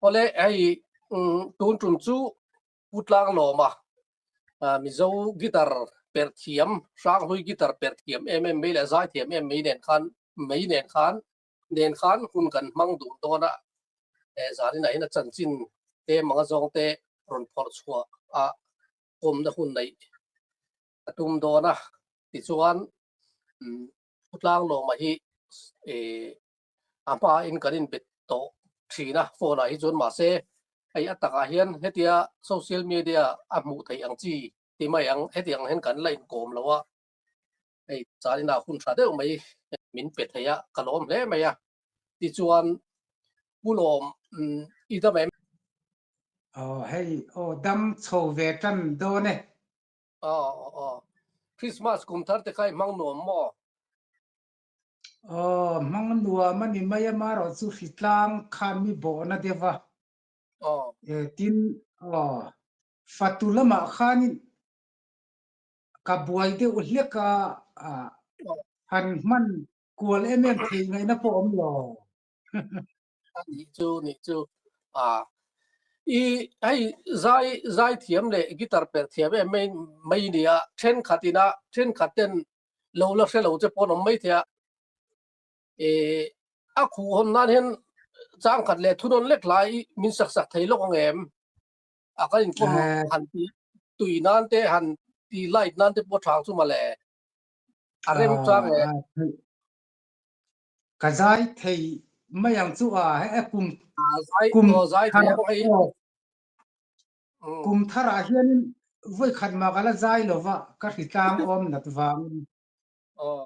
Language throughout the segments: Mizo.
Awle hei tun tum chu Pu Tlanglawma Mizo guitar perh thiam, Hranghlui guitar perh thiam em em mai leh zai thiam em mai nen khan mai nen khan nen khan hun kan hmang duh dawn a, zaninah hian a chanchin te manga zawng te rawn phawrh chhuah a kawmna hun neih a tum dawn a, tichuan Pu Tlanglawma hi a hmain kan inbet tawh thin a, phone ah hi chuan mahse hei a takah hian hetia social media a hmuh theih ang chi ti mai ang hetiang hian kan la inkawm lo a, hei chaninah hun tha deuh mai min pe thei a, ka lawm hle mai a, tichuan Pu Lawm i dam em? Aw hei aw dam chho ve tan dawn e. Aw aw Christmas kum thar te kha i hmang nuam maw? Aw, hmang nuam a ni mai a, marawh chu hritlang khan mi bawhna deuh a. Aw. E, tin, aw, fatu lamah khanin ka buai deuh hlek a, a, han hman kual em em thei ngaihna pawh awm lo. A nih chu, nih chu. A, i hei zai zai thiam leh guitar perh thiam em mai mai nia, thenkhat ina thenkhat ten lo la hre lo che pawh an awm mai thei a, eh a khuh hawn nan hian changkhat leh thunawn lek lai min sak sak thei lawk ang em? A kan inkawm han ti tui nan te han ti light nan te pawh thang chu mawle a rem chang e. Ka zai thei mai ang chu a he kum kum zai thei ang hei. Kum tharah hianin vawi khat mah ka la zai lo va, ka hritlang awm nat vangin. Aw,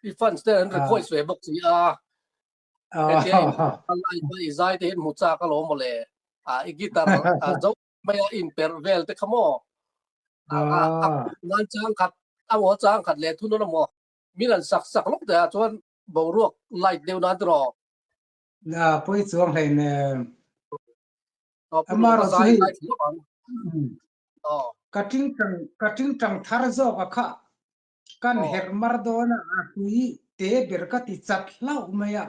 i fans te an request ve bawk si a. Hetia in live a i zai te hian hmu chak alawm mawle. A i guitar a zo mai a in perh vel te kha maw. A a nan chang khat a maw chang khat leh thun a maw. Min an sak sak lawk te ah chuan boruak light deuh nan tiraw. Na pawi chuang hleinem. Amarawh chu hei ka tingtang ka tingtang thar zawk a kha kan herh mar dawn a a hlui te ber ka ti chat hlauh mai a.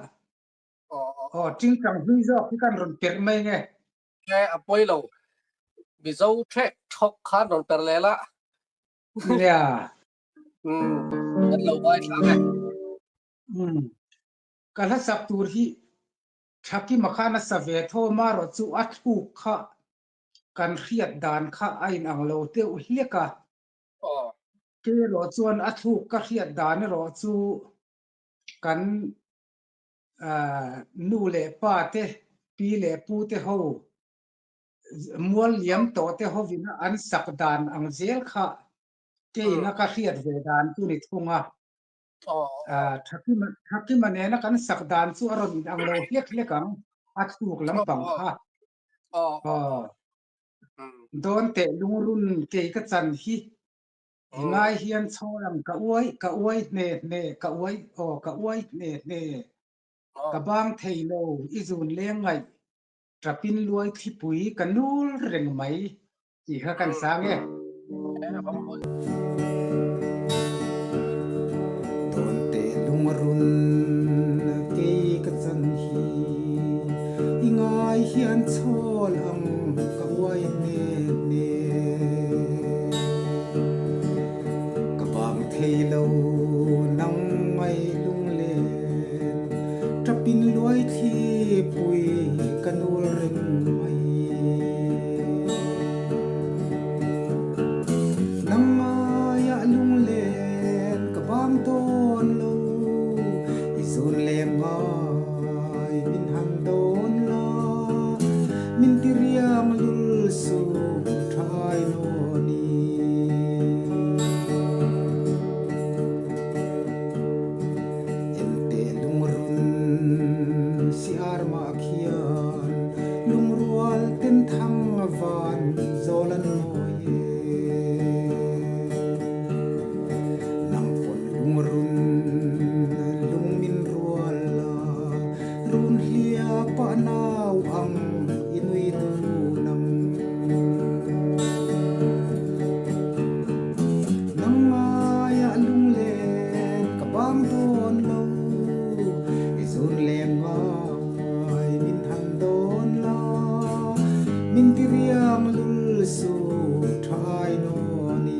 Aw tingtang hlui zawk hi kan rawn perh mai nge. E a pawi lo. Mizo thlek thawk khan rawn perh leh la. Nia. Kan lo ngaithla e. Ka hla sak tur hi Thakima khan a sa ve tho amarawh chu a thluk kha kan hriat dan kha a inang lo deuh hlek a. Kei erawh chuan a thluk ka hriat dan erawh chu kan nu leh pa te, pi leh pu te ho, mual liam tawh te hovin an sak dan ang zel kha keina ka hriat ve dan chu ni thung a. Thakima nena kan sak dan chu a rawn inang lo hlek hlek ang, a thluk lampang kha. Dawn teh lungrun kei ka chan hi i ngai hian chhawl ang ka uai ka uai hne hne ka uai aw ka uai hne hne ka bang thei lo i zun leng ngaih tapin luai thlipui ka nul reng mai. Tih kha kan sang e. Dawn teh lungrun kei ka chan hi i ngai hian chhawl ang ka uai hne hne. Ka bang thei lo nang ngai lunglen tapin luai thlipui ka nul reng mai. Nangmaiah lunglen ka bang dawn lo, i zun lem ngai min han dawn la, min ti riak. Min ti riang lul suh tha ai nawn i.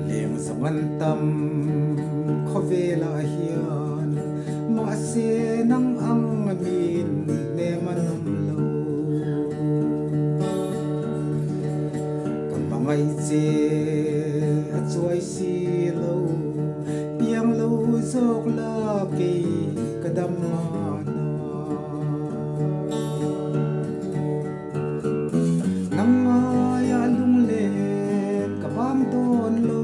Leng zawng an tam khawvelah hian mahse nang ang min hnem an awm lo. Ka hmangaih che a chuai si lo, piang lo zawk la kei ka dam mahna. Nang ngaia lunglen ka bang dawn lo,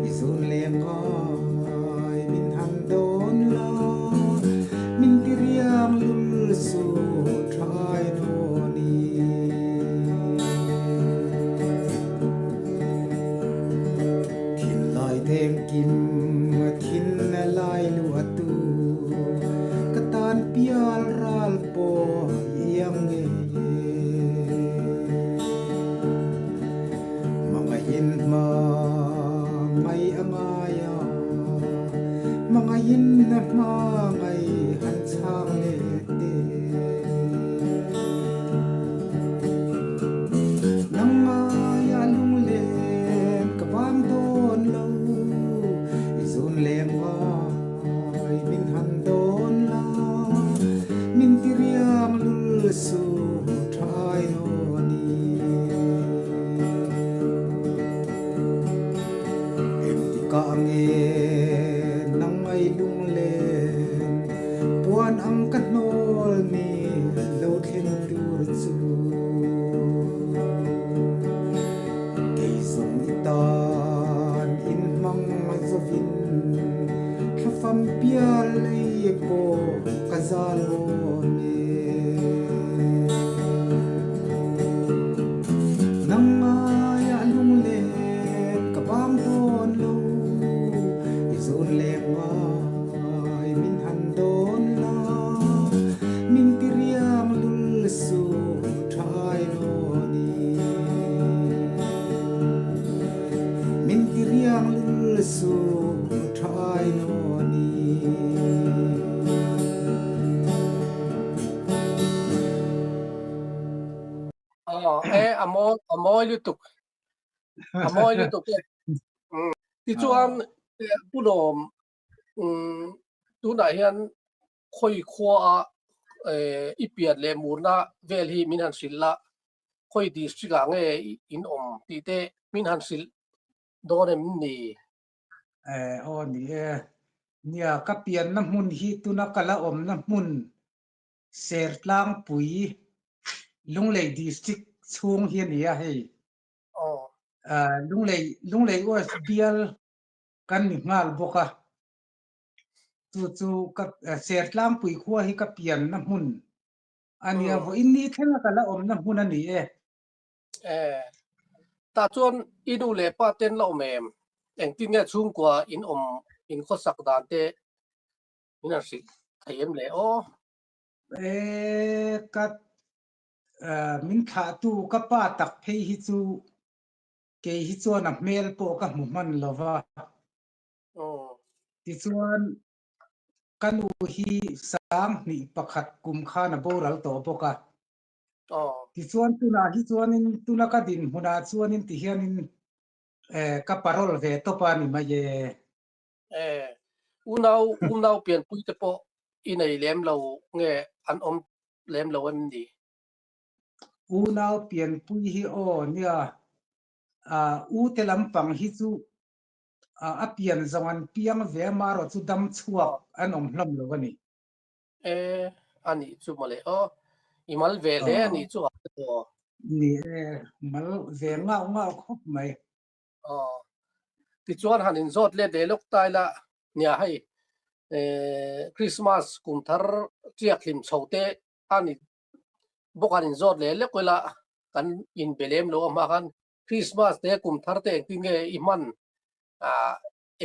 i zun leng ngai min han dawn la, min ti riang lul suh tha ai nawn i. Thinlai dengkim thin lai luahtu ka tan pial ral pawh iang ngei e. Hmangaihin hma ngai a ngai a, hmangaihin hma ngai han chhang leh teh. Nang ngaia lunglen ka vang dawn lo, i zun leng ngai min han dawn la, min ti riang lul suh tha ai nawn i. Engtikah nge nang ngai lunglen puan ang ka hnawl ni lo thleng tur chu. Kei zawng i tan in hmang zovin thlafam pial lei pawh ka zal awm e. Nang ngaiah lunglen ka bang dawn lo, i zun leng ngai min han dawn la, min ti riang lul suh tha ai nawn i. Min ti riang lul suh tha ai nawn i. Aw e a mawi a mawi lutuk a mawi lutuk e. Tichuan Pu Lawm tunah hian khawi khua a i pian leh murna vel hi min han hrilh la, khawi district ah nge in awm tih te min han hrilh dawn em ni? Aw ni e, nia ka pianna hmun hi tuna ka la awmna hmun Sertlangpui Lunglei District chhung hi a ni a hei. Lunglei Lunglei West bial kan ni nghal bawk a. Chu chu ka Sertlangpui khua hi ka pianna hmun a nia vawiin ni thlenga ka la awmna hmun a ni e. Tah chuan i nu leh pa ten la awm em? Engtin nge chhungkua in awm in khawsak dan te min han hrilh thei em le aw? E ka min thlahtu ka pa tak phei hi chu kei hi chuan a hmel pawh ka hmu hman lo va. Tichuan ka nu hi 2001 kum khan a boral tawh bawk a. Tichuan tunah hi chuanin tuna ka dinhmunah chuanin tihianin ka parole ve tawp a ni mai e. Eh, unau unau pianpui te pawh i nei lem lo nge an awm lem lo em ni? Unau pianpui hi aw nia, ah u te lampang hi chu ah a pian zawng an piang ve a marawh chu dam chhuak an awm hlawm lo a ni. Eh, a nih chu mawle aw, i mal ve hle a nih chu a aw. Ni e, mal ve ngau ngau khawp mai. Aw. Tichuan han inzawt let ve lawk ta ila, nia hei eh Christmas kum thar tiak hlim chho te a ni bawk han inzawt leh lek ila kan inbe lem lo a hma khan Christmas te kum thar te engtin nge i hman ah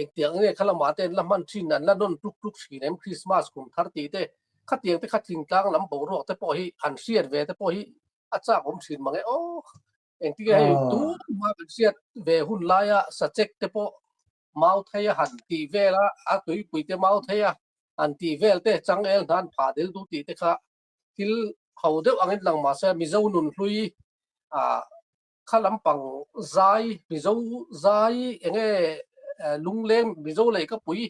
engtiang nge kha lamah te an la hman thin an la nawn tluk tluk thin em Christmas kum thar tih te khatiang te kha thingtlang lam boruak te pawh hi han hriat ve te pawh hi a chak awm thin mang e aw. Engtin hei tuma kan hriat ve hun laia sachek te pawh mau thei a han tih vel a, a tuipui te mau thei a an tih vel te changel hna an phah del duh tih te kha thil ho deuh angin lang mahse Mizo nun hlui ah kha lampang zai Mizo zai enge lungleng Mizo lei ka pui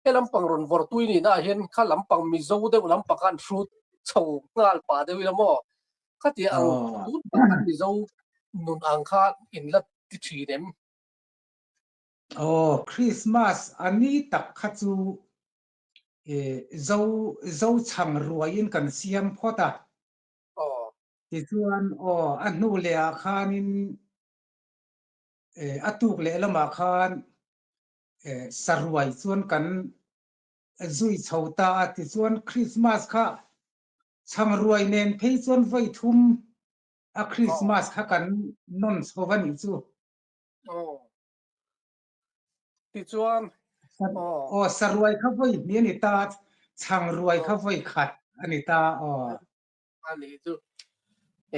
he lampang rawn vawr tui ni na ah hian kha lampang Mizo deuh lampang kha an hrut chho nghal pah deuh ila maw khatiang ang tun tak khan Mizo nun ang kha in la ti thin em? Aw Christmas a ni tak kha chu zo zo chhang ruaiin kan siam phawt a. Aw. Tichuan aw a hnu leh ah khanin a tuk leh lamah khan saruai chuan kan zui chho ta a. Tichuan Christmas kha chhang ruai nen phei chuan vawi thum a Christmas kha kan nawn chho a nih chu. Aw. Tichuan aw. Aw saruai kha vawi hnih a ni ta, chhang ruai kha vawi khat a ni ta aw. A nih chu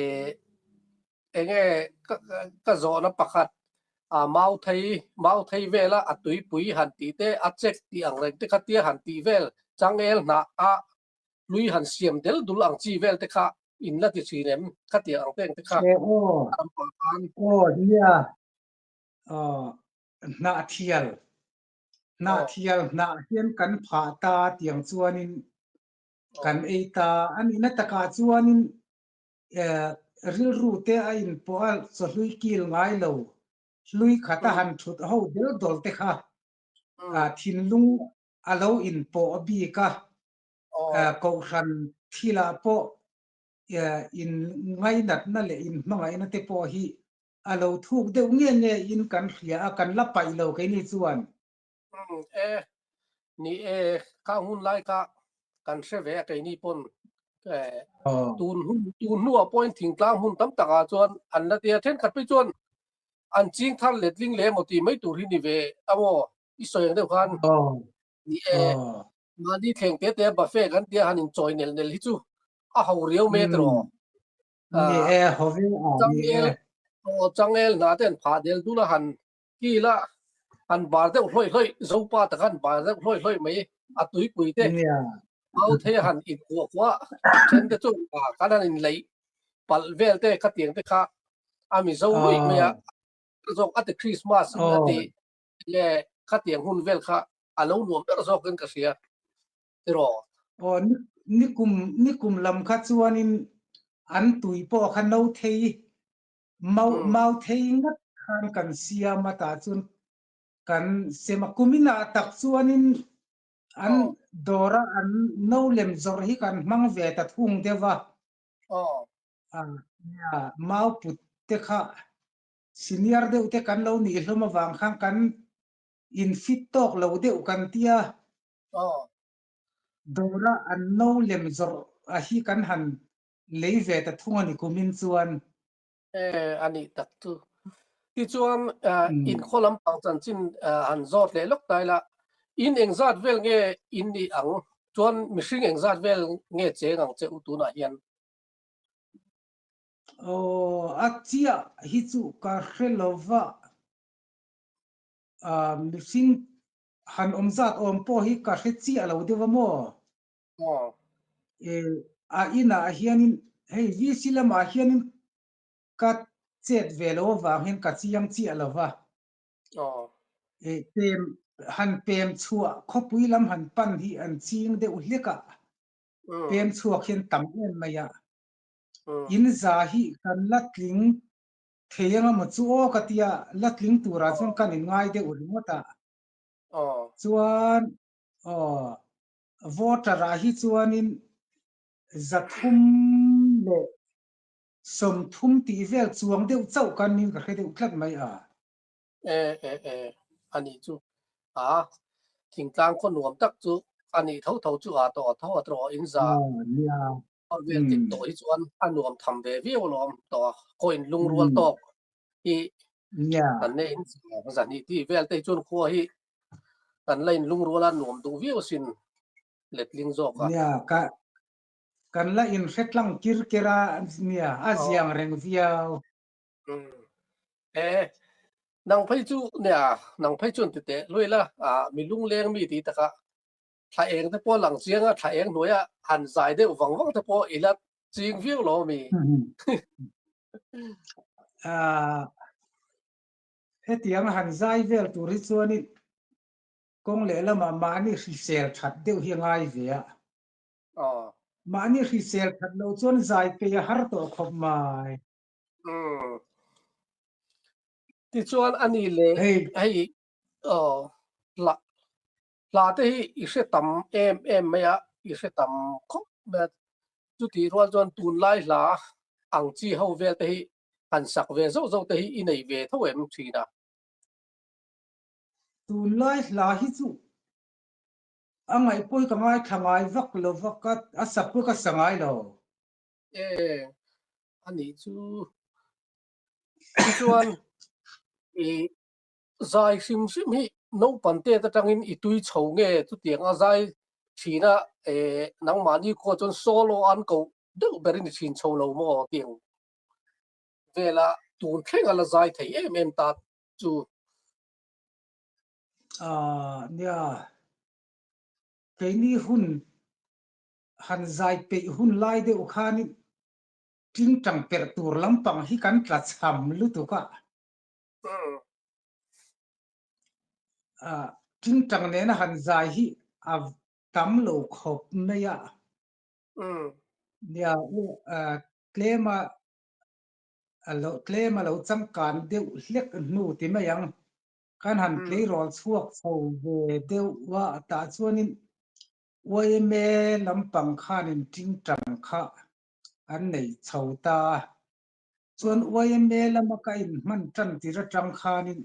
eh enge ka ka zawhna pakhat a mau thei mau thei vela a tuipui han tih te a check tih ang reng te kha tia han tih vel changel hnah a hlui han siam del dul ang chi vel te kha in la ti thin em khatiang ang te ang te kha Eh aw ram pah khan aw nia aw hnah thial hnah thial hnah hian kan phah ta tiang chuanin kan ei ta a nihna takah chuanin rilru te a inpawh a chawhlui kil ngai lo hlui khat a han thut ho del dawl te kha thinlung a lo inpawh bik a kohhran thilah pawh in ngainatna leh in hmangaihna te pawh hi a lo thuk deuh nge nge in kan hria a kan la paih lo keini chuan. E, ni e, kha hun lai kha kan hre ve a keini pawn tun hun tun hnuah pawhin thingtlang hmun tam takah chuan an la tia thenkhat phei chuan an ching thar letling leh emaw tih mai tur hi ni ve a maw i sawi ang deuh khan ni e mahni thleng te te buffet kan tia han inchawi nel nel hi chu a ho riau mai tiraw ni e ho ve a ni e changel hna te an phah del dul a han Kila han bar deuh hlawih hlawih, Zopa tak han bar deuh hlawih hlawih mai, a tuipui te au thei a han inkuah kuah then te chu kan han inleih palh vel te khatiang te kha a Mizo ruih mai a, zawk a ti Christmas a ti nge khatiang hun vel kha a lo nuam ber zawkin ka hria tiraw. Aw nikum nikum lam kha chuanin an tui pawh kha no thei Mau mau thei ngat khan kan siam a tah chuan kan sem a. Kuminah tak chuanin an dawra an no lem zawrh hi kan hmang ve ta thung deuh a. Nia, mau put te kha senior deuh te kan lo nih hlawm avang khan kan in fit tawk lo deuh kan tia. Dawra an no lem zawrh a hi kan han lei ve ta thung a ni kumin chuan. E a nih tak chu. Tichuan inkhaw lampang chanchin han zawt leh lawk ta ila, in engzat vel nge in nih ang? Chuan mihring engzat vel nge cheng ang che u tunah hian? Aw, a chiah hi chu ka hre lo va. Mihring han awm zat awm pawh hi ka hre chiah lo deuh a maw? Aw. E, a inah hianin hei VC lamah hianin ka chet ve lo avang hian ka chiang chiah lo va. Aw. E, pem han pem chhuah khawpui lam han pan hi an ching deuh hlek a. Pem chhuak hian tam em mai a. In za hi kan la tling thei anga maw chu aw ka tia la tling turah chuan kan in ngai deuh ringawt a. Aw. Chuan aw Voter ah hi chuanin 330 tih vel chuang deuh chauh kan nin ka hre deuh tlat mai a. E e e a nih chu a thingtlang khaw nuam tak chu a nih tho tho chu a tawh tho a tawh in za vel tlin tawh hi chuan a nuam tham ve viau alawm tawh a khaw in lungrual tawk hi kan nei in 200 tih vel te hi chuan khua hi Kan la in lungrual a nuam duh viau asin letling zawk a. Nia, ka kan la in hre tlang kir ker a nia, a ziang reng viau. Umm. E, nang phei chu nia, nang phei chuan ti teh luai la, ah mi lungleng mi ti taka. Thla eng te pawh lang chiang a, thla eng hnuaia han zai deuh vang vang te pawh i la ching viau lo ami? Hetiang han zai vel tur hi chuanin kawng lehlamah mahni hrisel that deuh hi a ngai ve a. Mahni hrisel that loh chuan zai peih a har tawh khawp mai. Tichuan a ni leh hei hla hla te hi i hre tam em em mai a, i hre tam khawp mai a. Chutih rual chuan tunlai hla ang chi ho vel te hi han sak ve zauh zauh te hi i nei ve tho em thin a? Tunlai hla hi chu a ngaihpawi ka ngaithla ngai vak lo va, ka a sak pawh ka sa ngai lo. E, a nih chu. Tichuan i Zai hrim hrim hi naupang tet atangin i tui chho nge chutiang a zai thin a eh nangmahni khua chuan solo an koh deuh berin i thin chho lo maw tiang vela tun thleng a la zai thei em em ta chu. Ah nia keini hun han zai peih hun lai deuh khanin tingtang perh tur lampang hi kan tla cham lutuk a. Tingtang nena han zai hi a tam lo khawp mai a. Nia tlema lo tlema lo changkan deuh hlek hnu ti mai ang. Kan han tleirawl chhuak chho ve deuh a tah chuanin yma lampang khanin tingtang kha an nei chho ta a. Chuan yma lama ka inhman tan tir atang khanin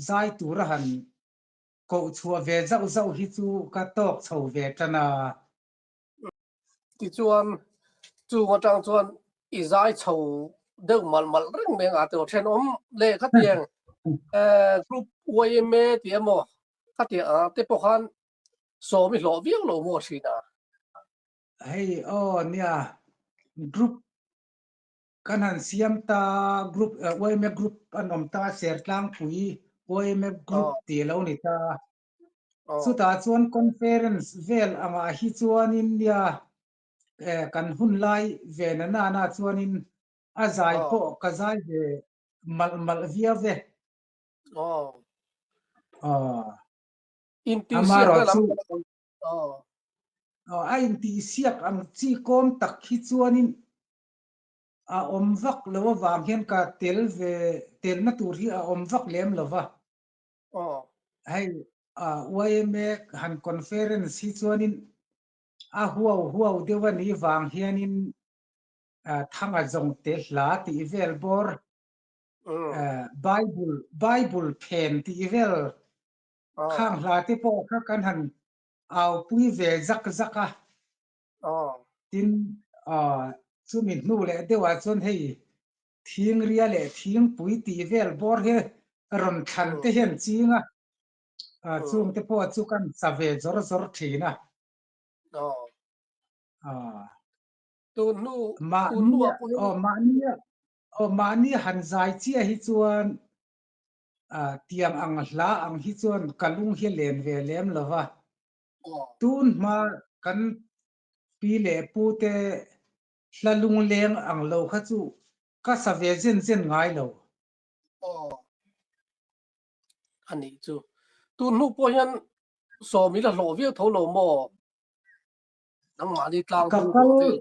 zai tura han koh chhuah ve zauh zauh hi chu ka tawk chho ve tan a. Tichuan chung atang chuan i zai chho deuh malh malh reng mai ang a tih thenawm leh khatiang group yma tih emaw khatiang ang te pawh khan sawm i hlawh viau lo maw thin a. Hei aw nia group kan han siam ta group yma group an awm ta Sertlangpui yma group tih a lo ni ta. Chutah chuan conference vel angah hi chuanin nia kan hun lai ve na nana chuanin a zai pawh ka zai ve malh malh viau ve. Amaherawhchu A intihsiak ang chi kawm tak hi chuanin a awm vak lo avang hian ka tel ve telna tur hi a awm vak lem lo va. Hei yma han conference hi chuanin a huau huau deuh a nih vang hianin Thanga zawngte hla tih vel bawr Bible Bible phen tih vel Khang hla te pawh kha kan han aupui ve zak zak a. Tin, chumi hnu leh deuhah chuan hei thingria leh thingpui tih vel bawr hi rawn thlan te hian ching a. Chung te pawh chu kan sa ve zawr zawr thin a. Mahni han zai chiah hi chuan Tiang ang hla ang hi chuan ka lung hi a len ve lem lo va. Tun hma kan pi leh pu te hla lungleng ang lo kha chu ka sa ve zen zen ngai lo. Aw, a nih chu. Tun hnu pawh hian sawm i la hlawh viau tho lo maw? Nangmahni tlang tung ruah vel.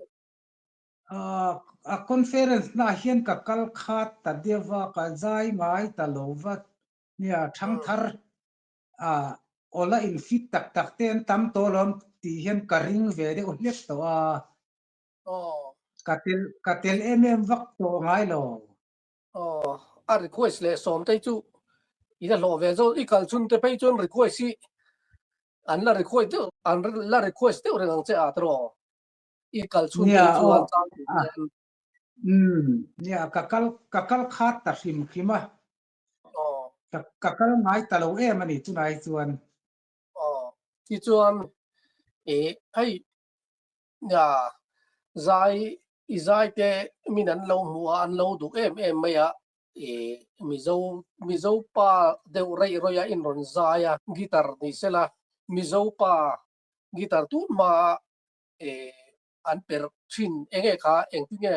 A conference na hian ka kal khat ta deuh a, ka zai ngai ta lo va nia thangthar awla in fit tak tak te an tam tawh alawm tih hian ka ring ve deuh hlek tawh a, ka tel ka tel em em vak tawh ngai lo. Aw, a request leh sawmtei chu i la hlawh ve zawk, i kal chhun te phei chuan request hi an la request deuh an la request deuh reng ang che a tiraw? I kal chhun phei chuan chang tur hian. Umm nia ka kal ka kal khat ta hrim hrim a. Aw. Ka ka kal ngai ta lo em a ni chunai chuan. Aw tichuan e hei nia zai i zai te min an lo hmu a an lo duh em em mai a e Mizo Mizo pa deuh reih rawih a inrawn zai a guitar ni sela. Mizo pa guitar tun hma an per thin enge kha engtin nge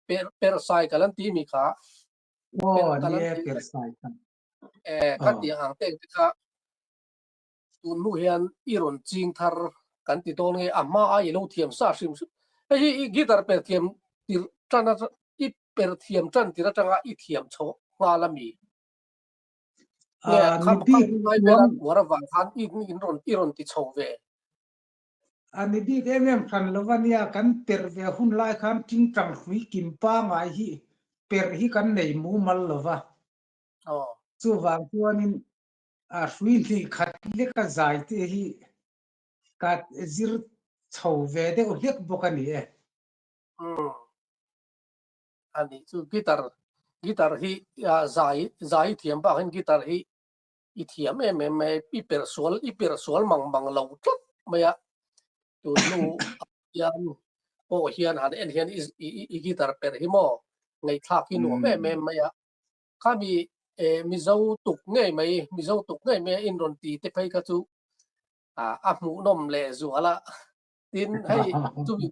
per per cycle an ti mi kha per kal an ti per cycle eh kha tiang ang te te kha tun hnu hian i rawn ching thar kan ti dawn nge a hma a i lo thiam sa hrim hrim hei hi i guitar per thiam tir tan a i per thiam tan tir atanga i thiam chho nghal ami nge mi bik lai vela uar avang khan i in rawn i rawn ti chho ve A ni bik em em hran lo a nia, kan perh ve hun lai khan tingtang hrui kim pangai hi perh hi kan nei mumal lo va. Chuvang chuanin a hrui hnih khat lek a zai te hi ka zir chho ve deuh hlek bawk a ni e. A nih chu guitar guitar hi zai zai thiam bakin guitar hi i thiam em em mai i perh sual i perh sual mang mang lo tlat mai a tun hnu hian pawh hian han en hian i i guitar perh hi maw ngaihthlak hi nuam em em mai a khami Mizo tuk ngei mai Mizo tuk ngei mai a in rawn ti te phei kha chu a hmuhnawm leh zual a tin hei chumi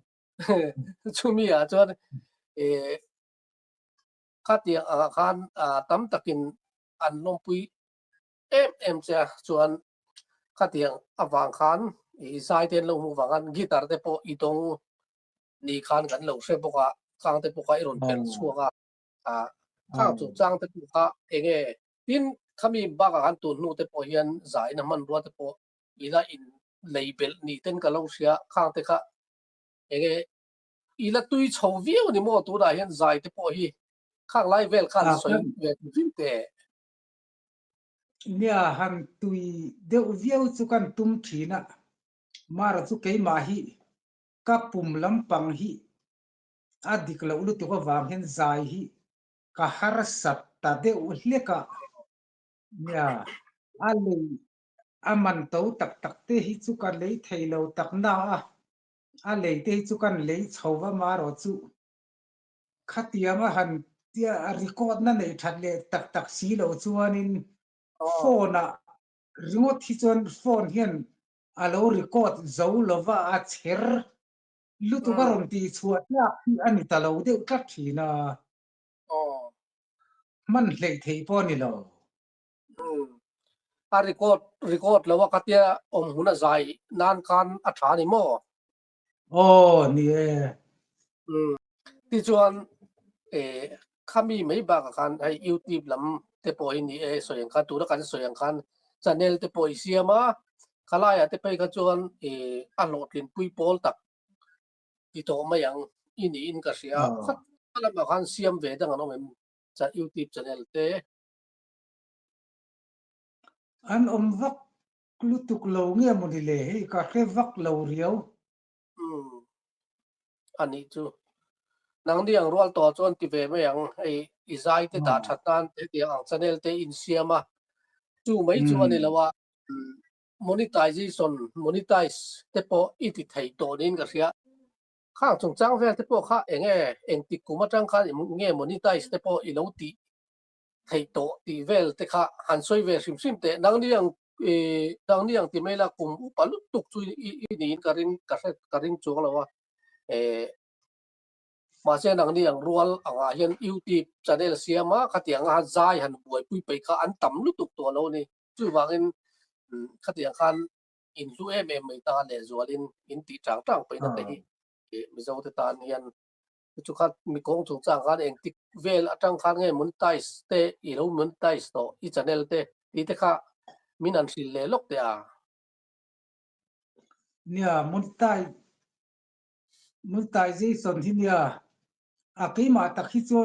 chumi ah chuan khatiang angah khan tam takin an lawmpui em em che a chuan khatiang avang khan i zai te an lo hmuh vang khan guitar te pawh i dawng ni khan kan lo hre bawk a khang te pawh kha i rawn perh chhuak a a khang chungchang te pawh kha enge tin khami bakah khan tun hnu te pawh hian zaina hmanrua te pawh ila in lei belh ni ten ka lo hria khang te kha enge I la tui chho viau a ni maw? Tunah hian zai te pawh hi khang lai vel khan sawi ve tur hrim teh. Nia, han tui deuh viau chu kan tum thin a, mara chu keimah hi ka pum lampang hi a dik loh lutuk avang hian zai hi ka harsat ta deuh hlek a. Nia, a lei a man to tak tak te hi chu ka lei thei lo tak na a. A lei te hi chu kan lei chho va marawh chu khatianga han tia record na neih that leh tak tak si loh chuanin phone ah ringawt hi chuan phone hian a lo record zo lova a chher lutuk a rawn tih chhuah tlak hi a ni ta lo deuh tlat thin a, hman hleih theih pawh a ni lo. A record record lo a khatia awm hun a zai nan khan a tha ni maw? Aw ni e. Tichuan eh khami mai bakah khan hei YouTube lam te pawh hi ni e sawi ang khan tuna kan sawi ang khan channel te pawh i siam a, khalaiah te phei kha chuan eh a hlawhtlinpui pawl tak ti tawh mai ang i niin ka hria. Kha lamah khan siam ve dang an awm em YouTube channel te? An awm vak lutuk lo nge maw ni le hei ka hre vak lo riau. Umm a nih chu. Nangni ang rual tawh chuan ti ve mai ang hei i zai te dah that nan hetiang ang channel te in siam a chu mai chu a ni lo a monetization monetize te pawh i ti thei tawh niin ka hria. Khang chungchang vel te pawh kha eng nge engtik kum atang khan nge monetize te pawh i lo tih theih tawh tih vel te kha han sawi ve hrim hrim teh. Nangni ang nangni ang ti mai la kum upa lutuk chu i niin ka ring ka hre ka ring chuang lo a. Mahse nangni ang rual angah hian YouTube channel siam a khatiang a zai han buaipui peih kha an tam lutuk tawh lo a ni. Chuvangin khatiang khan in hlu em em mai ta lehzualin in tih chang chang peihna te hi Mizo te tan hian Chu kha mi kawng chungchang khan engtik vel atang khan nge monetize te i lo monetize tawh i channel te tih te kha min an hrilh leh lawk teh a. Nia monetize monetization hi nia a keimah tak hi chu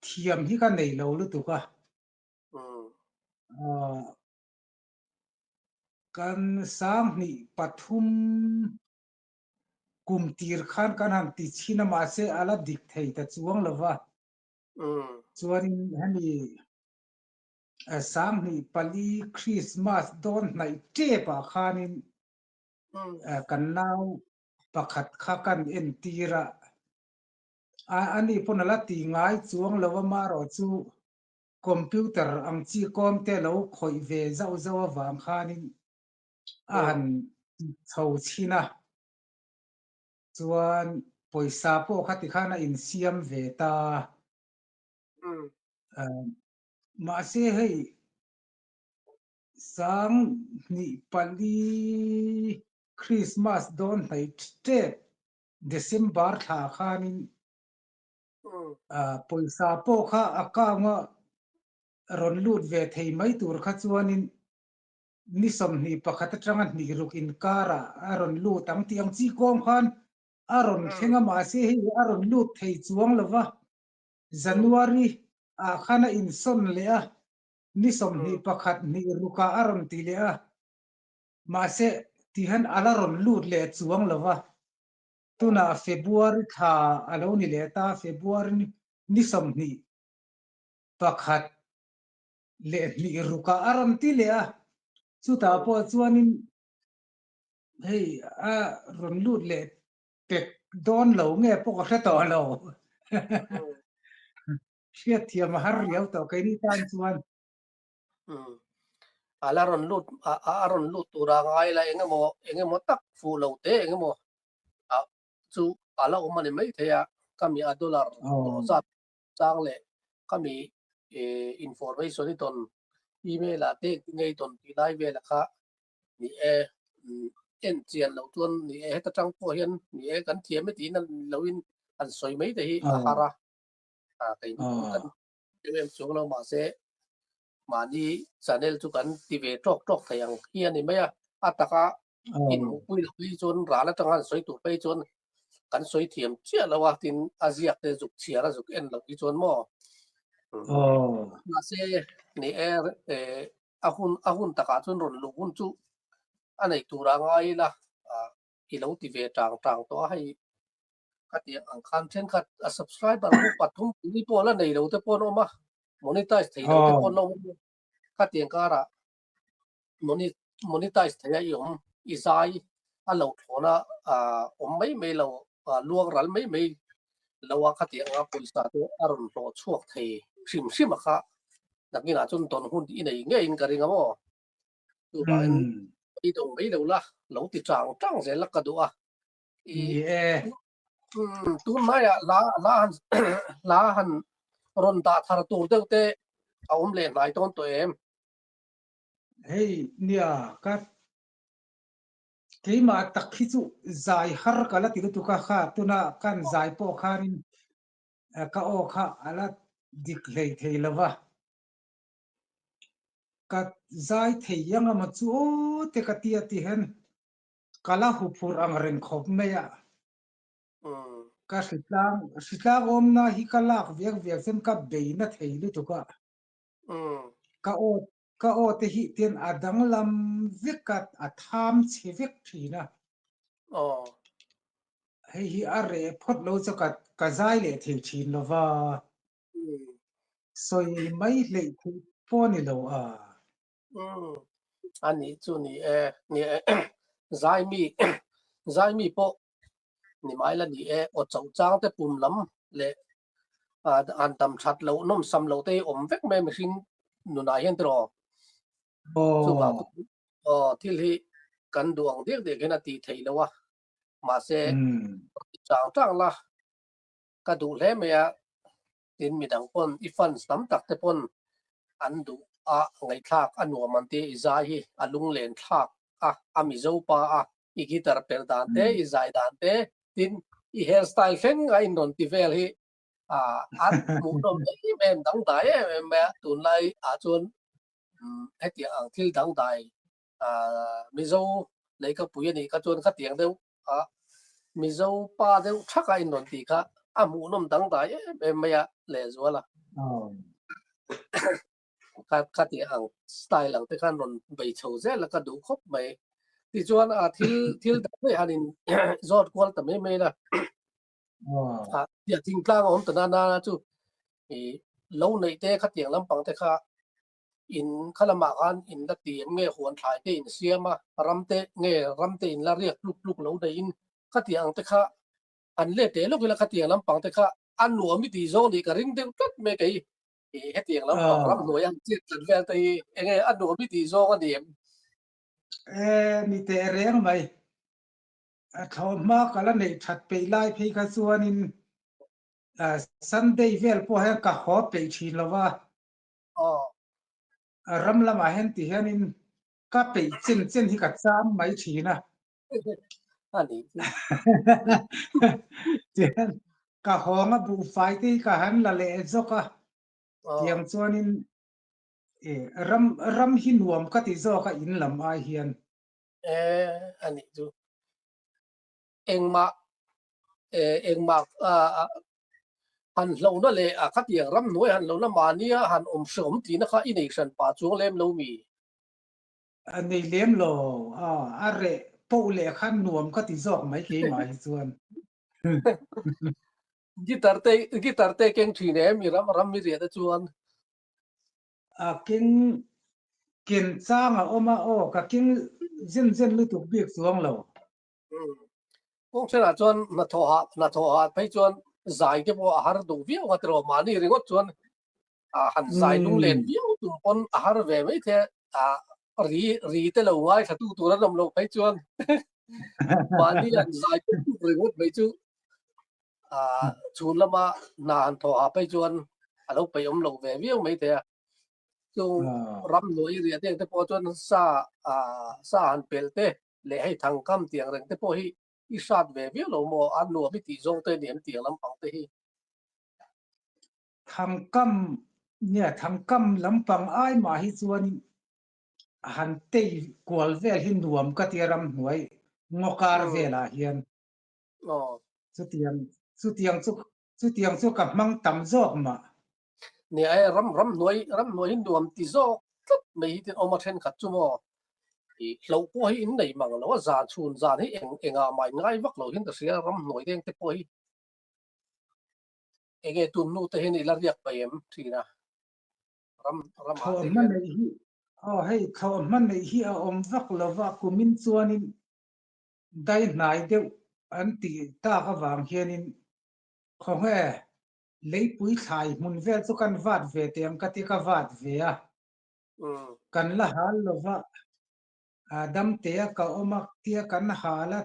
thiam hi ka nei lo lutuk a. Kan 2003 Kum tir khan kan han ti chhin a mahse a la dik thei ta chuang lo va. Chuanin hemi 24 Christmas dawn hnaih tep ah khanin kan nau pakhat kha kan entir a, ani pawn a la ti ngai chuang lo a marawh chu computer ang chi kawm te lo khawih ve zauh zauh avang khanin. A han chho chhin a, chuan pawisa pawh kha tikhan a insiam ve ta. Mahse hei 2004 Christmas dawn hnaih tep December thla khanin pawisa pawh kha account a rawn lut ve thei mai tur kha chuanin ni 21 atanga hnih ruk inkarah a rawn lut ang tih ang chi kawng khan a rawn thleng a, mahse hei a rawn lut thei chuang lo va, January ah khan a insawn leh a, ni 21 hnih rukah a rawn ti leh a, mahse tihian a la rawn lut leh chuang lo va, tunah February thla a lo ni leh ta, February ni 21 leh hnih rukah a rawn ti leh a, chutah pawh chuanin hei a rawn lut leh pek dawn lo nge pawh ka hre tawh lo. Hriatthiam a har riau tawh keini tan chuan. A la rawn lut a rawn lut tura ngai la engemaw engemaw tak fuh lo te engemaw chu a la awm a ni maithei a, ka mi a dollar tawh zat chang leh ka mi information i tawn email ah te engtin nge i tawn tih lai vel a kha ni e en chian loh chuan ni e heta tang pawh hian ni e kan thiam e tiin lo in an sawi mai te hi a har a, keini pawh kan em em chuang lo mahse mahni channel chu kan ti ve tawk tawk thei ang hi a ni mai a, a taka inhmuhpui loh phei chuan ral atanga an sawi tur phei chuan kan sawi thiam chiah lo a, tin a ziak te zuk chhiar a zuk en loh hi chuan maw mahse ni e a hun a hun takah chuan rawn luh hun chu a nei tura ngai ila i lo ti ve tang tang tawh a hei ka tih ang khan thenkhat a subscriber pawh pathum pali pawh la nei lo te pawh an awm a, monetize thei lo te pawh an awm a, khatiang karah monetize thei a i awm i zai a lo thlawn a awm mai mai lo luang ral mai mai lo a khatiang anga pawisa te a rawn hlawh chhuak thei hrim hrim a kha nakinah chuan dawn hun i nei ngeiin ka ring a maw chuvangin i dawng mai lo la lo ti chang chang zel la ka duh a. Ni e. Tun hmaiah hla hla han hla han rawn dah thar tur deuh te a awm leh hnai dawn tawh em? Hei nia ka keimah tak hi chu zai har ka la ti lutuk a kha tuna kan zai pawh khanin ka aw kha a la dik hlei thei lo va. Ka zai thei ang emaw chu aw te ka tia ti hian Ka la huphurh ang reng khawp mai a. Ka hritlang, hritlang awmna hi ka lak viak viak chuan ka bei na thei lutuk a. Ka aw, ka aw te hi tian a danglam vek a, a tham chhe vek thin a. Hei hi a reh phawt lo chu ka, ka zai leh thei thin lo va. Sawi mai hleih theih pawh a ni lo a. A nih chu ni e, ni e, Zaimi, Zaimi pawh ni mai la ni e, aw chauh chang te pum lam leh an tam that loh nawm sam loh te hi awm vek mai mihring nunah hian tiraw. Chuvang chu aw thil hi kan duh ang diak diak hian a tih theih loh a, mahse chang chang la ka duh hle mai a. Tin midang pawn i fans tam tak te pawn an duh a ngaihthlak a nuam an tia i zai hi a lunglen thlak a a Mizo pa a i guitar perh dan te i zai dan te tin i hair style thleng a in rawn ti vel hi a hmuhnawm em em dangdai em em mai a tunlai ah chuan hetiang ang thil dangdai Mizo leikapui a nih kha chuan khatiang deuh a Mizo pa deuh thak a inrawn tih kha a hmuhnawm dangdai em em mai a lehzual a. Kha khatiang ang style ang te khan rawn bei chho zel a ka duh khawp mai. Tichuan a thil thil dang daih han in zawt kual ta mai mai la. A thingtlang a awm ta nana chu i lo neih te khatiang lampang te kha In kha lamah khan in la ti em nge huan thlai te in siam a, ram te nge ram te in la riak tluk tluk lo deihin khatiang ang te kha an let teh lawk ila khatiang lampang te kha a nuam i tih zawng nih ka ring deuh tlat mai kei hetiang lampang ramhnuai ang chiat tlat vel te hi enge a nuam i tih zawng a ni em? E ni teh reng mai. A thlawhhma ka la neih that peih lai phei kha chuanin Sunday vel pawh hian ka haw peih thin lo va. Ram lamah hian ti hianin ka peih chen chen hi ka cham mai thin a. Tihian ka hawnga buhfai te hi ka han la leh zawk a. Tiang chuanin ram ram hi nuam ka ti zawk a in lam ai hian. E a nih chu. Engmah engmah han hlauhna leh a khatiang ramhnuai han hlauhna mahnia han awm hreawm tihna kha i nei hran pah chuang lem lo mi? A nei lem lo, a reh poh leh khan nuam ka ti zawk mai keimah hi chuan. Guitar te guitar te keng thin em i ram ram i riah te chuan? A keng ken chang a awm a aw ka keng zen zen lutuk bik chuang lo. Kawng ṭhenah chuan hnathawhah hnathawhah phei chuan zai te pawh a har duh viau a tiraw mahni ringawt chuan han zai lunglen viau tum pawn a har ve mai the a ri ri te lo ngaithla tu tur an awm loh phei chuan mahni an zai tuk tuk ringawt mai chu chhun lama hna han thawhah phei chuan a lo peih awm lo ve viau mai the a. Chung ramhnuai riah te te pawh chuan sa sa han pelh te leh hei thangkam tiang reng te pawh hi i hrat ve viau lo maw a nuam i tih zawng te ni em tiang lampang te hi. Thangkam nia thangkam lampang ai mah hi chuan han tei kual vel hi nuam ka tia ramhnuai ngaw kar velah hian. Chutiang chutiang chu chutiang chu ka hmang tam zawk mah. Nia e ram ramhnuai ramhnuai hi nuam ti zawk tlat mai hi tin awm a thenkhat chu maw i hloh pawh hi in nei mang lo a zan chhun zan hi eng engah mah in ngai vak lo hian ka hria ramhnuai deng te pawh hi enge tun hnu te hian i la riak paih em thin a ram ramah te hian. Thlawhhma neih hi aw hei thlawhhma neih hi a awm vak lo va kumin chuanin dai hnai deuh an tih tak avang hianin khawnge Leipui thlai hmun vel chu kan vat ve teh ang ka ti ka vat ve a. Kan la hal lo va, damtea ka awm a tia kan hal a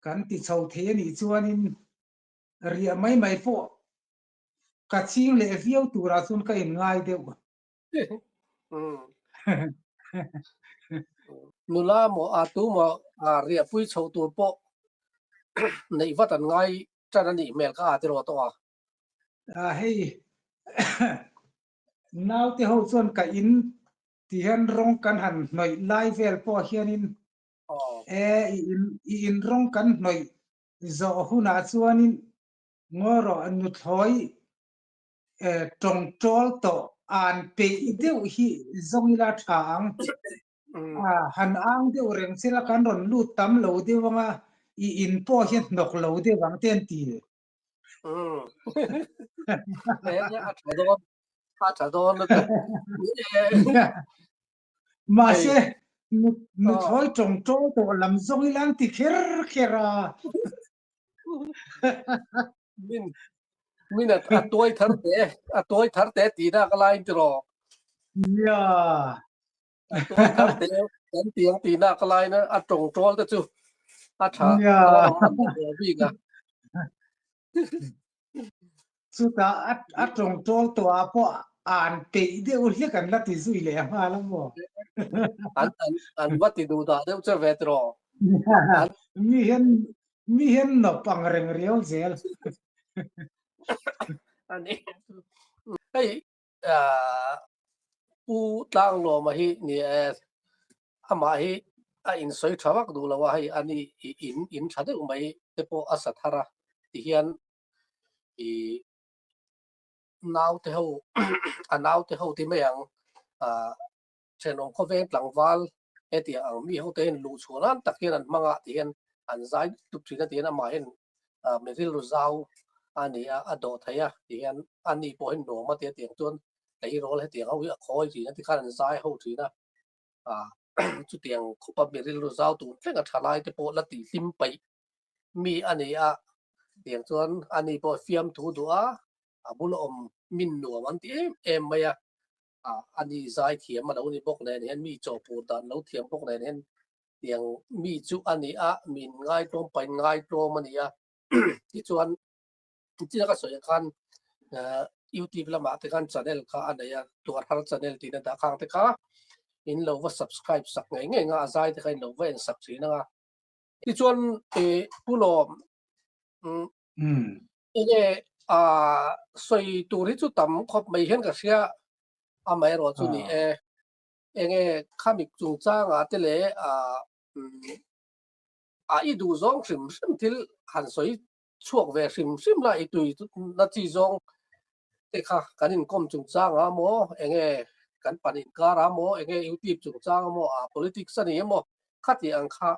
kan ti chho thei a nih chuanin riah mai mai pawh ka ching leh viau turah chuan ka inngai deuh. Nula maw a tu maw riahpui chho tur pawh neih vat an ngai ṭan a nih hmel kha a ti rawh tawh a. A hei naute ho chuan ka in ti hian rawng kan han hnawih lai vel pawh hianin e i in i in rawng kan hnawih zawh hunah chuanin ngaw rawh nuthlawi tawngtawl tawh an peih deuh hi zawng ila tha ang. Han ang deuh reng sela kan rawn lut tam lo deuh anga i in pawh hian hnawk lo deuh ang te an ti. A tha dawn a tha dawn lutuk. Mahse nuthlawi tawngtawl tawh lam zawng ila an ti kher kher a. Min min a a tuai thar te a tuai thar te tih na ka lai in tiraw. Nia. A tuai thar te kan tiang tih na ka lai na a tawng tawl te chu a tha dawn awm man ta bik a. Chutah a a tawng tawl tawh ah pawh an peih deuh hlek an la ti zui leh nghal a maw. An an an va ti duh dah deuh che ve tiraw. An mi hian mi hian nawp ang reng riau zel. Ani hei Pu Tlanglawma hi ni e amah hi a insawi tha vak duh lo a hei ani in in tha deuh mai te pawh a sa thar a tihian i naute ho a naute ho ti mai ang ah thenawm khawveng tlangval hetiang ang mi hote hian luh chhuah nan tak hian an hmang a tihian an zai dup thin a tihian amahin ah mi rilru zau a ni a a dawh thei a tihian a ni pawh hi nuam a ti a tiang chuan tleirawl hetiang ho hi a khawi thin a tikhan an zai ho thin a ah chutiang khawpa mi rilru zau tur thleng a tha lai te pawh la tih hlim paih mi a ni a tiang chuan a ni pawh fiamthu duh a a bula awm min nuam an ti em em mai a. A ni zai thiam a lo ni bawk nen hian mi chawhpur dan lo thiam bawk nen hian tiang mi chu a ni a, min ngaitlawm pain ngaitlawm a ni a. Tichuan tina ka sawi khan YouTube lamah te khan channel kha a nei a, Tuar Har Channel tiin a dah khang te kha in lo va subscribe sak ngei ngei nga, a zai te kha in lo va en sak thin anga. Tichuan Pu Lawm enge a sawi tur hi chu tam khawp mai hian ka hria, amaherawh chu ni e, enge khami chungchangah te leh a i duh zawng hrim hrim thil han sawi chhuak ve hrim hrim la i tui na chi zawng te kha kan inkawm chungchang a maw enge kan pan inkar a maw enge YouTube chungchang a maw a politics a ni emaw khati ang kha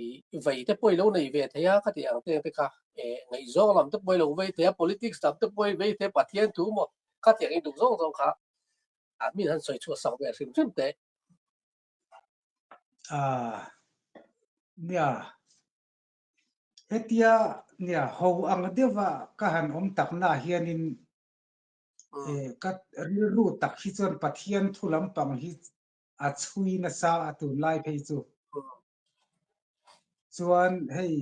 i vei te pawh i lo nei ve thei a khati ang te te kha e ngaihzawng lam te pawh i lo vei thei a politics lam te pawh i vei thei a Pathian thu maw khati ang i duh zawng zawng kha a min han sawi chhuah sak ve hrim hrim teh. Ah nia Hetia nia ho ang deuha ka han awm taknaah hianin ka rilru tak hi chuan Pathian thu lampang hi a chhui nasa a tunlai phei chu. Chuan hei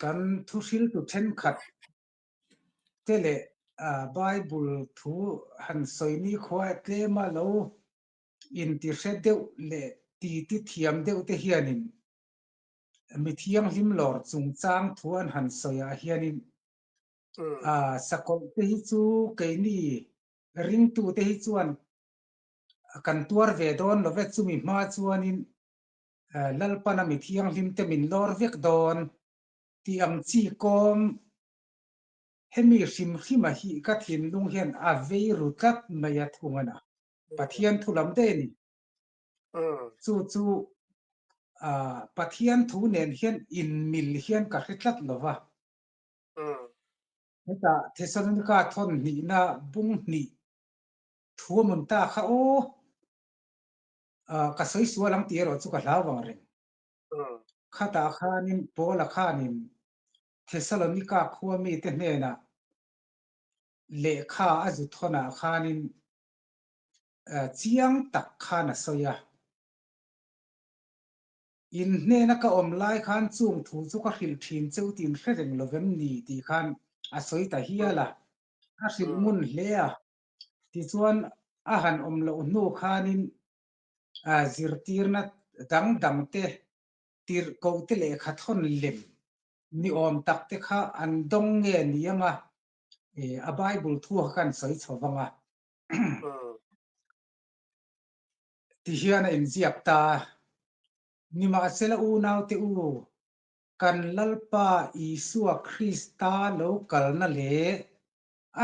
kan thuhriltu thenkhat te leh Bible thu han sawi nikhua tlema lo intihre deuh leh titi thiam deuh te hianin mi thianghlim lawr chungchang thu an han sawi ah hianin sakawlh te hi chu keini ringtu te hi chuan kan tuar ve dawn lo ve, chumi hma chuanin Lalpana mi thianghlim te min lawr vek dawn tih ang chi kawm hemi hrim hrima hi ka thinlung hian a vei ru tlat mai a thung a na. Pathian thu lam daih a ni. Chu chu Pathian thu nen hian inmil hian ka hre tlat lo va. Hetah Thesalonika thawn hnihna bung hnih thu a mun ta kha aw, ka sawi sual ang tih erawh chu ka hlau vang reng. Khatah khanin Paula khanin Thesalonika khua mite hnenah lehkha a zu thawnah khanin chiang tak khan a sawi a. In hnena ka awm lai khan chung thu chu ka hrilh thin cheu tin hre reng lo vem ni tih khan a sawi ta hial a, a hrilh ngun hle a. Tichuan a han awm loh hnu khanin zirtirna dang dang te, tirhkoh te lehkha thawn lem ni awm tak te kha an dawng nge ni ang a, a Bible thu kha kan sawi chho vang a. Ti hian a inziak ta a, Nimahsela unaute u, kan Lalpa Isua Krista lo kalna leh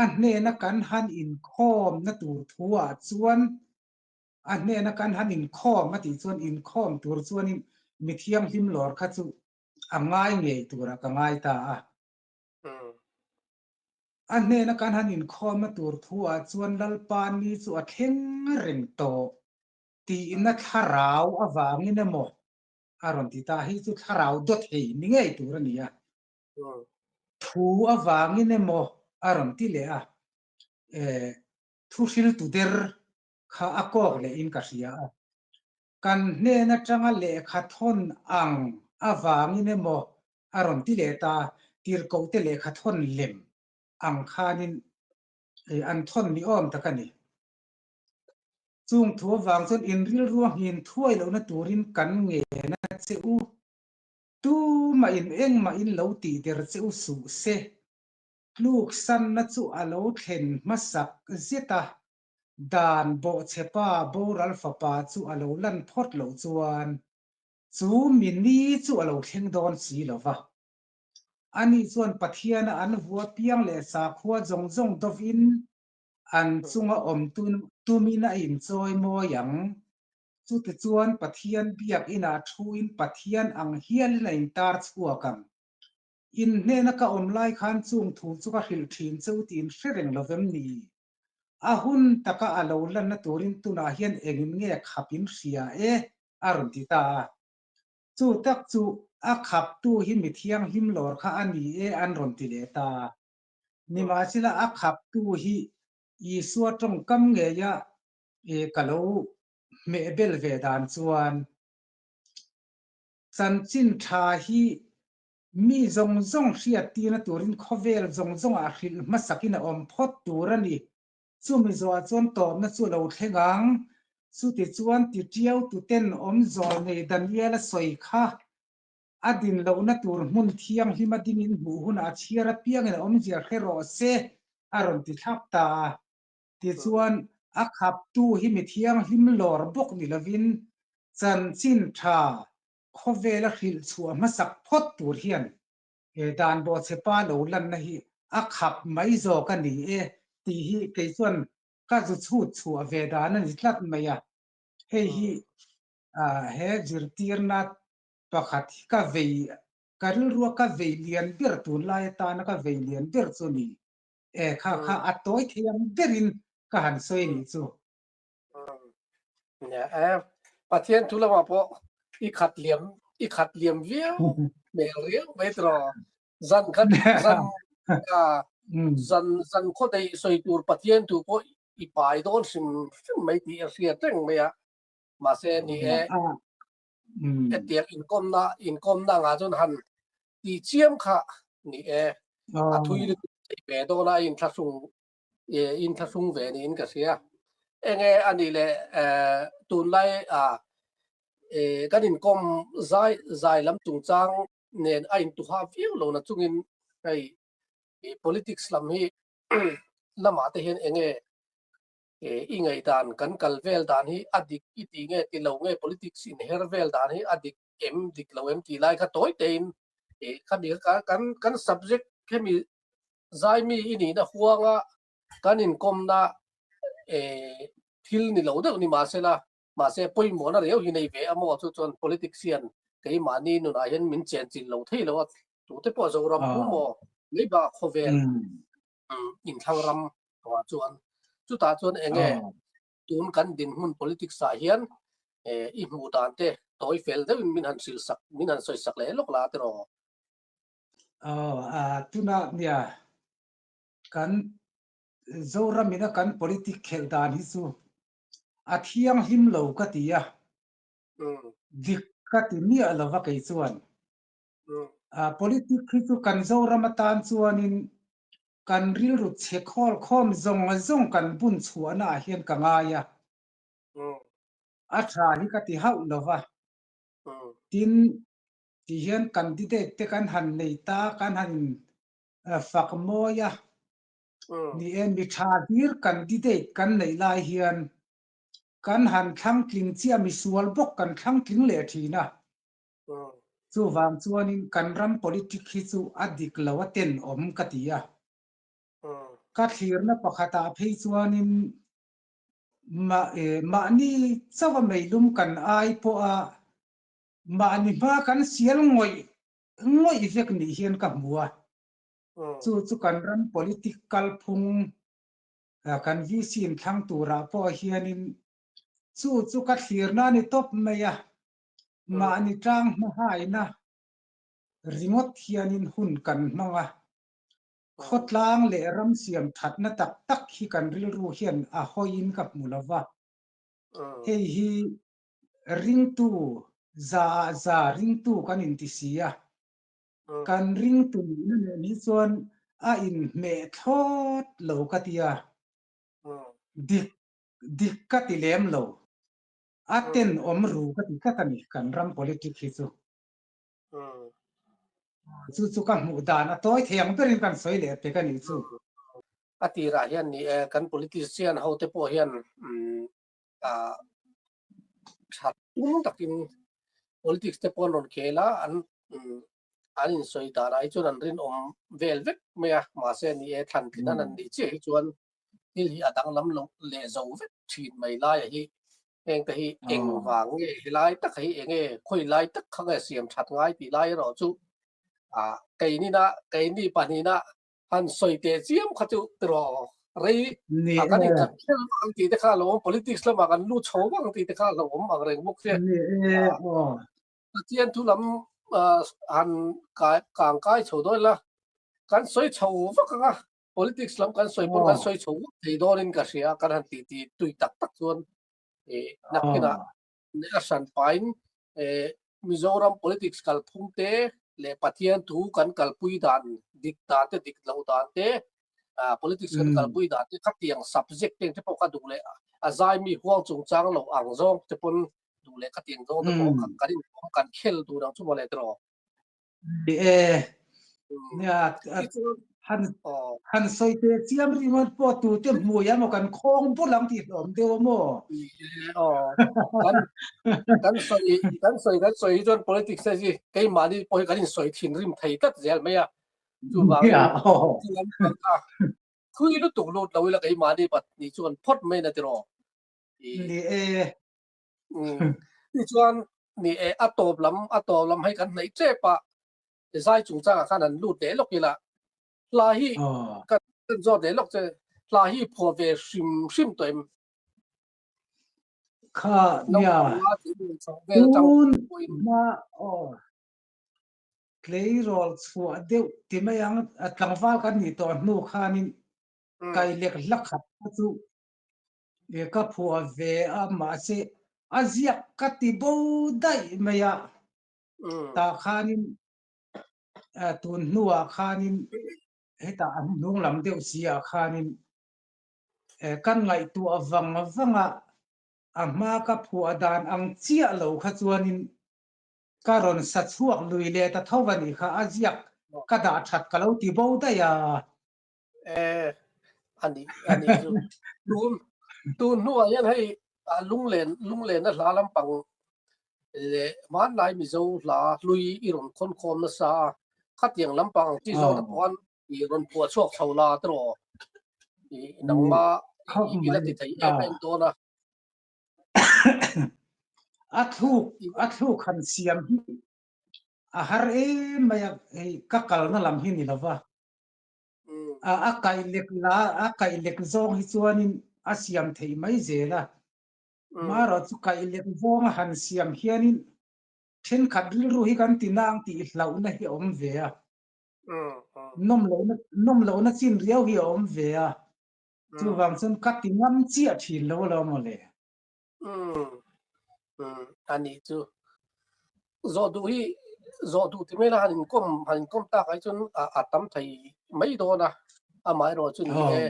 a hnena kan han inkhawmna tur thuah chuan a hnena kan han inkhawm a tih chuan inkhawm tur chuanin mi thianghlim lawr kha chu a ngai ngei turah ka ngai ta a. A hnena kan han inkhawmna tur thuah chuan Lalpa ni chu a thleng reng tawh tihna thlarau avangin emaw a rawn ti ta. Hei chu thlarau dawt hei ni ngei tur a ni a. Thu avangin emaw a rawn ti leh a. Thu hriltu der kha a kawk lehin ka hria a. Kan hnen atanga lehkha thawn ang avangin emaw a rawn ti leh ta, tirhkohte lehkha thawn lem ang khanin an thawn ni awm tak a ni. Chung thu avang chuan in rilru a nghin thuai lohna turin kan ngen a che u, tumah in engmah in lo tih der che u suh se. Tluksanna chu a lo thlen hmasak zet a, dan bawhchhepa boral fapa chu a lo lan phawt loh chuan Chu mi ni chu a lo thleng dawn si lo va. Ani chuan Pathiana an vua piang leh sakhua zawng zawng dovin an chunga awm tumin a inchawi mawi ang. Chutichuan Pathian biakinah thuin Pathian ang hialin a intar chhuak ang. In hnena ka awm lai khan chung thu chu ka hrilh thin cheu tiin hre reng lo vem ni? A hun taka a lo lanna turin tunah hian engin nge khap in hria e? a rawn ti ta a. Chu tak chu a khaptu hi mi thianghlim lawr kha a ni e an rawn ti leh ta a. Nimahsela a khaptu hi. Isua tawngkam ngeia ka lo hmehbel ve dan chuan chanchin tha hi mi zawng zawng hriattirna turin khawvel zawng zawngah hrilh hmasakin a awm phawt tur a ni. Chumi zawhah chuan tawpna chu a lo thleng ang. Chutichuan titiau tuten awm zawl nei Daniel-a sawi kha a din lohna tur hmun thianghlim a dingin hmuh hunah a chhiar apiangin a awmzia hre rawh se, a rawn ti thlap ta a. Tichuan, a khaptu hi mi thianghlim lawr bawk ni lovin chanchin tha khawvela hrilh chhuah hmasak phawt tur hian he dan bawhchhe pa lo lanna hi a khap mai zawk a ni e tih hi kei chuan ka zu chhut chhuah ve dan a ni tlat mai a. Hei hi he zirtirna pakhat hi ka vei, ka rilrua ka vei lian ber tunlai atana ka vei lian ber chu a ni. E kha kha a tawi thei ang berin ka han sawi a nih chu. Pathian thu lamah pawh i khat liam i khat liam viau hmel riau mai tiraw. Zan khat zan zan zan khaw daih sawi tur Pathian thu pawh i pai dawn hrim hrim mai tih a hriat reng mai a. Mahse ni e hetiang inkawmna inkawmna angah chuan han tih chiam kha ni e a thui lutuk thei ve dawn a a inthlahrung inthlahrung ve niin ka hria. Enge a nih leh tunlai kan inkawm zai zai lam chungchang nen a intuha viau lo na chungin hei politics lam hi lamah te hian enge i ngaihdan kan kal vel dan hi a dik i ti nge ti lo nge politics inher vel dan hi a dik em dik lo em tih lai kha tawi tein khami kha kan kan subject khemi zaimi i nihna huanga kan inkawmna thil ni lo deuh ni mahsela mahse pawimawhna reu hi nei ve a maw chu chuan politics hian keimahni nunah hian min chenchilh lo thei lo a tute pawh Zoram pum maw mai bakah khawvel inthlang ram tawhah chuan chutah chuan enge tun kan dinhmun politics ah hian i hmuh dan te tawi fel deuhin min han hrilh sak min han sawi sak leh lawk la tiraw. Aw a tuna nia kan Zoram ina kan politic khelh dan hi chu a thianghlim lo ka ti a, dik ka ti miah lova kei chuan. Politic hi chu kan Zoram atan chuanin kan rilru chhe khawl khawm zawng zawng kan bun chhuahna ah hian ka ngai a, a tha hi ka ti hauh lo va. Tin, ti hian candidate te kan han nei ta, kan han in fak mawi a, ni e mi tha hlir candidate kan neih lai hian kan han thlang tling chiah misual bawk kan thlang tling leh thin a. Chuvang chuanin kan ram politic hi chu a dik lo a tenawm ka ti a. Ka thlirna pakhatah phei chuanin mahni chauha meilum kan ai pawha mahni hma kan sial ngawih ngawih vek nih hian ka hmu a. Chu chu kan ram politic kalphung kan VC inthlang turah pawh hianin chu chu ka thlirna a ni tawp mai a. Mahni tang hmahaina ringawt hianin hun kan hmang a, khawtlang leh ram siam thatna tak tak hi kan rilru hian a hawiin ka hmu lo va. Hei hi ringtu za ah za ringtu kan inti si a, kan ringtu nihna nen hi chuan a inhmeh thlawt lo ka ti a, dik dik ka ti lem lo. A tenawm ru ka ti tlat a ni kan ram politic hi chu. Chu chu ka hmuh dan a tawi thei ang berin kan sawi leh pek a nih chu. A tirah hian ni e kan politician ho te pawh hian tha tum takin politics te pawh an rawn khel a, an an insawi danah hi chuan an rinawm vel vek mai a, mahse ni e thlan tlin an han nih chiah hi chuan thil hi a danglam lo leh zo vek thin mai laia hi heng te hi eng vang nge helai tak hi enge khawi lai tak kha nge siam that ngai tih lai erawh chu a keinina keini pahnihna han sawi teh chiam kha chu tiraw rei a kan inkhat khel vak ang tih te kha a lo awm politics lamah kan lut chho vak ang tih te kha a lo awm ang reng bawk sia Pathian thu lam han kang kai chho dawn ila kan sawi chho vak ang a. Politics lam kan sawi pawn kan sawi chho vak thei dawnin ka hria, kan han tih tih tui tak tak chuan nakinah a hran pahin Mizoram politics kalphung te leh Pathian thu kan kalpui dan dik dan te dik loh dan te politics kan kalpui dan te khatiang subject te te pawh kha duh leh a zai mi huang chungchang lo ang zawng te pawn duh leh khatiang zawng te pawh kan inkawm kan khel tur ang chu mawle tiraw. Ni e, nia han han sawi te chiam ringawt pawh tu te hmui a maw kan khawng bul ang tih hlawm deuh a maw? Kan kan sawi kan sawi kan sawi hi chuan politics te hi keimahni pawh hi kan insawi thinrim thei tlat zel mai a. Chuvangin thui lutuk lut lo ila keimahni pahnih chuan phawt mai na tiraw. Ni e. Tichuan ni e a tawp lam a tawp lam hei kan hnaih tep a zai chungchangah khan an lut leh lawk ila hla hi kan zawt leh lawk che hla hi phuah ve hrim hrim tawh em kha nia tun hma aw tleirawl chhuah deuh ti mai ang tlangval kan nih tawh hnu khanin kai lek hla khat kha chu Ka phuah ve a mahse a ziak ka ti bo daih mai a, tah khanin tun hnuah khanin hetah a hnung lam deuh si ah khanin kan ngaihtuah vang vang a, a hma ka phuah dan ang chiah lo kha chuanin ka rawn sa chhuak lui leh ta tho a nih kha, a ziak ka dah that ka lo ti bo daih a. Eh, ani ani chu tun tun hnuah hian hei lunglen lunglen a hla lampang leh hmanlai Mizo hla hlui i rawn khawn khawm nasa a, khatiang lampang ang chi zawk te pawh khan i rawn phuah chhuak chho la tiraw i nangma i la ti thei em em dawn a. A thluk a thluk han siam hi a har em mai a, hei ka kalna lam hi ni lova. A kaih lek la a kaih lek zawng hi chuanin a siam theih mai zel a. Marawh chu kaih lek zawng a han siam hianin thenkhat rilru hi kan ti nang tih hlauhna hi a awm ve a. Nawm lohna nawm lohna chin riau hi a awm ve a. Chuvang chuan ka ti ngam chiah thin lo alawm mawle. Ani chu zawh duh hi zawh duh ti mai la han inkawm han inkawm tak ai chuan a tam thei mai dawn a, amaherawh chu ni e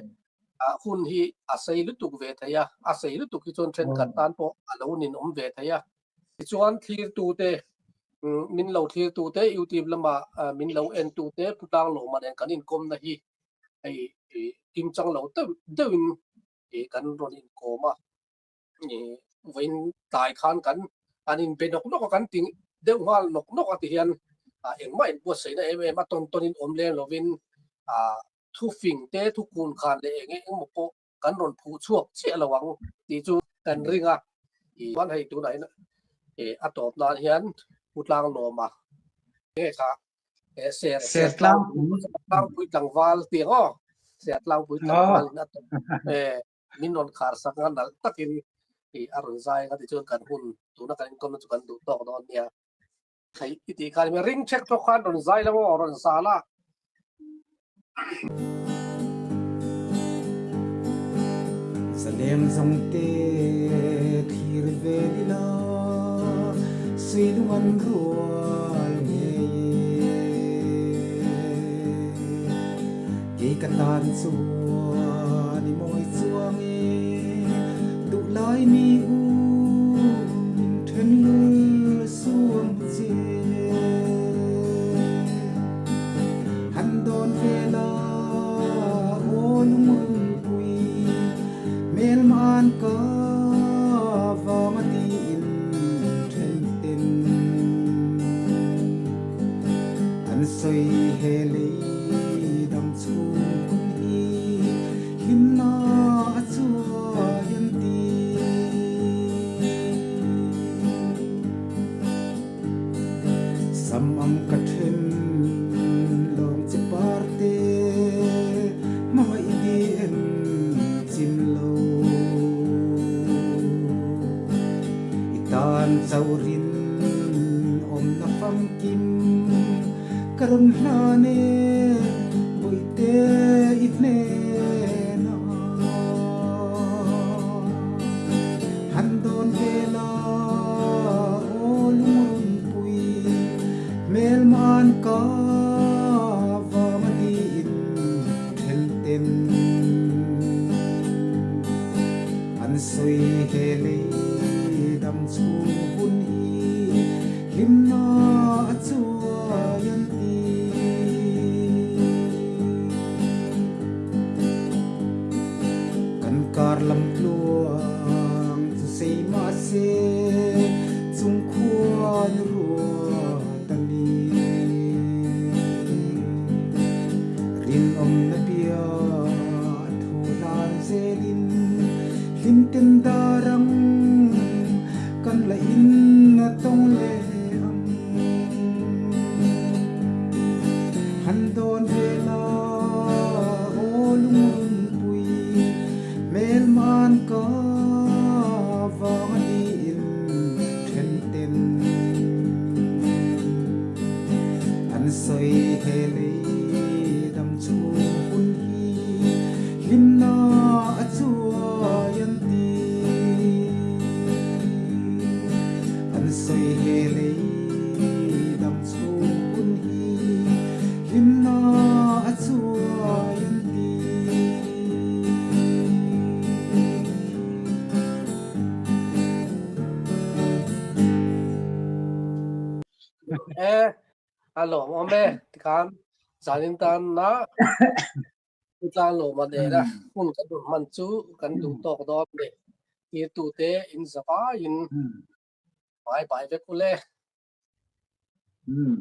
hun hi a sei lutuk ve thei a, a sei lutuk hi chuan thenkhat tan pawh a lo ninawm ve thei a. Tichuan thlirtute min lo thlirtute YouTube lama min lo entute Pu Tlanglawma nen kan inkawmna hi hei kimchang lo deuh deuhin kan rawn inkawm a. Vawiin tlai khan kan an inbe nawk nawk a, kan ti deuh nghal nawk nawk a ti hian engmah inbuatsaihna em em a tawn tawnin awm lem lovin thufing te thu kun khan leh eng engemaw pawh kan rawn phuh chhuak chiah lo ang tih chu kan ring a. Chuan hei tunah hian a tawp nan hian Pu Tlanglawma nge kha ser ser tlangpui tlangval tih ang aw ser tlangpui tlangval in a tawp min rawn khar sak a nalh takin i a rawn zai ang a tichuan kan hun tuna kan inkawmna chu kan duh tawk dawn nia. Thei i tih khan ring check tawk khan rawn zai lo aw rawn sa la. Zaleng zawng te thlir ve ila suilung an rual ngei e. Kei ka tan chuan i mawi chuang e, duhlai mi u min then lul suang che. Han dawn ve la aw lungrunpui, hmelman ka vang a tiin then ten. An sawi he lei dam chhung hun hi hlimna a chuai an ti. Sam ang ka then lawng che parte hmangaih di en chim lo. I tan chaurin awmna famkim ka rawn hlan e, Bawihte i hnenah han dawn ve la aw lungrunpui hmelman ka vang a niin then ten an sawi he lei dam chhung hun hi hlimna a chuai an ti. Kan kar lam tluang chu sei mahse chung khuan ruat a ni. Rinawmna bia thu hlan zelin hlimten dar ang kan la in a tawng leh ang. Han dawn ve la aw lungrunpui hmelman ka vang a niin then ten an sawi he lei dam chhung hun hi hlimna a chuai an ti. An sawi he lei dam chhung hun hi hlimna a chuai an ti. E, a lawmawm e, tikhan zanin tanna Pu Tlanglawma nena hun kan rawn hman chu kan duh tawk dawn a ni. Tirtute in zavaiin bye bye vek u le.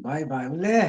Bye bye u le.